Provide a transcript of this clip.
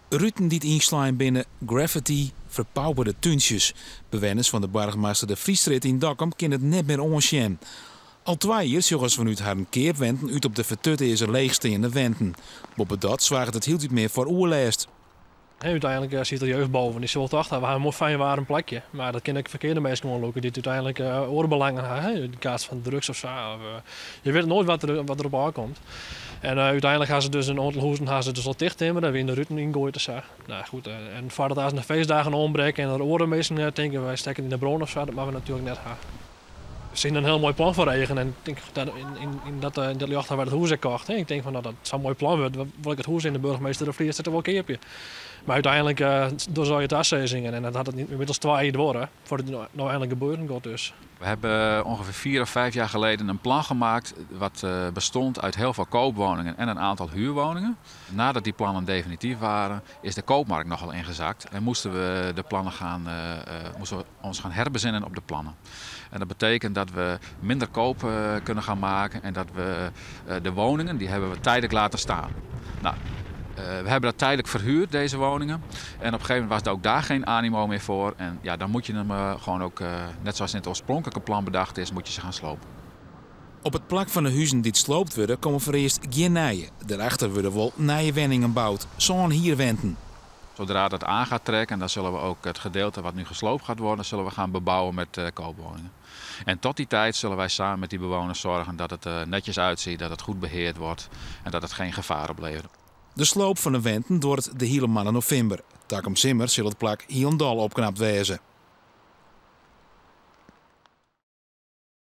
Ruten dy't ynslein binne, graffity, ferpaupere túntsjes. Bewenners fan de Boargemaster de Vriesstrjitte yn Dokkum kinne it net mear oansjen. Al twa jier sjogge se fanút harren keapwenten út op de fertutearze leechsteande wenten. Boppedat soarget it hieltyd mear foar oerlêst. Uteinlik siet der jeugd boven. Dy sil wol tocht ha, we ha in moai fijn waarm plakje. Mar dat kin ek ferkearde minsken oanlûke dy't úteinlik oare belangen ha, yn it kaart fan drugs of sa. Of, je witte noait wat der, wat der op ôfkomt. En úteinlik ha se dus in oantal hûzen ha se dus al tichttimmere, der wiene de ruten yngoaid en sa. Nou goed, en foardat aanst de feestdagen oanbrekke en der oare minsken tinke wy stekke yn de brân of sa, dat moatte we natuerlik net ha. Se hiene in hiel moai plan foar eagen en ik tink dat yn dat yn dat ljocht ha wy dat hûs ek kocht. Ik tink fan no dat sa'n moai plan wurdt, wol ik it hûs yn de Burgemeester de Vliesstrjitte wol keapje. Mar úteinlik dogge se allegear tasizzingen en dat hat it ynmiddels twa jier duorre foardat it no einlik gebeuren giet dus. We hebben ongeveer 4 of 5 jaar geleden een plan gemaakt wat bestond uit heel veel koopwoningen en een aantal huurwoningen. Nadat die plannen definitief waren, is de koopmarkt nogal ingezakt en moesten we de plannen gaan, moesten we ons gaan herbezinnen op de plannen. En dat betekent dat we minder koop kunnen gaan maken en dat we de woningen, die hebben we tijdelijk laten staan. Nou, we hebben dat tijdelijk verhuurd, deze woningen. En op een gegeven moment was er ook daar geen animo meer voor. En ja, dan moet je hem gewoon ook, net zoals in het oorspronkelijke plan bedacht is, moet je ze gaan slopen. Op it plak fan de huzen dy't sloopt wurde, komme foarearst gjin nije. Derachter wurde wol nije wenningen boud, sân hierwenten. Zodra dat aan gaat trekken, dan zullen we ook het gedeelte wat nu gesloopt gaat worden, zullen we gaan bebouwen met koopwoningen. En tot die tijd zullen wij samen met die bewoners zorgen dat het netjes uitziet, dat het goed beheerd wordt en dat het geen gevaar oplevert. De sloop fan de wenten duorret de hiele moanne novimber. Takom simmer sil it plak hielendal opknapt wêze.